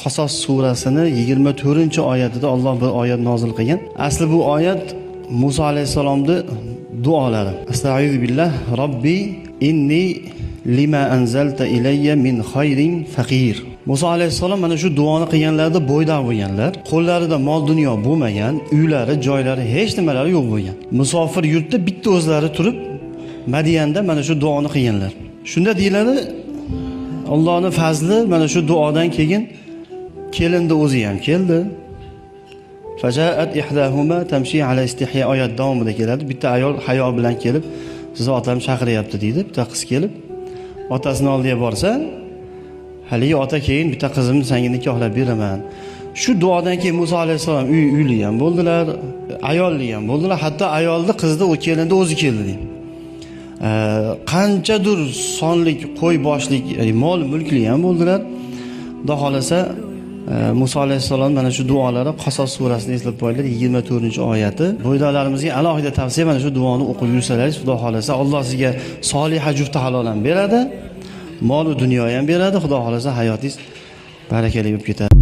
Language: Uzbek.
Qasos surasini 24-oyatida Alloh bir oyat nozil qilgan. Asli bu oyat Musa alayhissalomni duolari. Astaizu billah, robbi inni lima anzalta ilayya min khayrin faqir. Musa alayhissalom mana shu duoni qilganlarida bo'ydoq bo'lganlar, qo'llarida mol dunyo bo'lmagan, uylari, joylari, hech nimalari yo'q bo'lgan. Musofir yurtda bitta o'zlari turib Madiyanda mana shu duoni qilganlar. Shunda deyiladi, Allohning fazli mana shu duodan keyin kelinni o'zi ham keldi. Fajaat ihdahuma tamshi ala istihya oyat davomida keladi. Bitta ayol hayo bilan kelib, sizni otam chaqiryapti deydi. Bitta qiz kelib otasini oldiga borsa, haligi ota keyin bitta qizimni senga nikohlab beraman. Shu duodan keyin Musa alayhissalom uyli ham bo'ldilar, ayolli ham bo'ldilar. Hatto ayolni, qizni, o kelinni o'zi keldi deydi. Qanchadir sonlik qo'y boshlik, ya'ni mol mulkli ham bo'ldilar. Xudo xohlasa Musa alayhissalom mana shu duolari Qasos surasini eslab qo'yinglar, 24-oyati. Bo'ydoqlarimizga alohida tavsiya, mana shu duoni o'qib yursangiz, Xudo xohlasa Alloh sizga soliha jufti halol ham beradi, mol va dunyo ham beradi. Xudo xohlasa hayotingiz barakali bo'lib ketadi.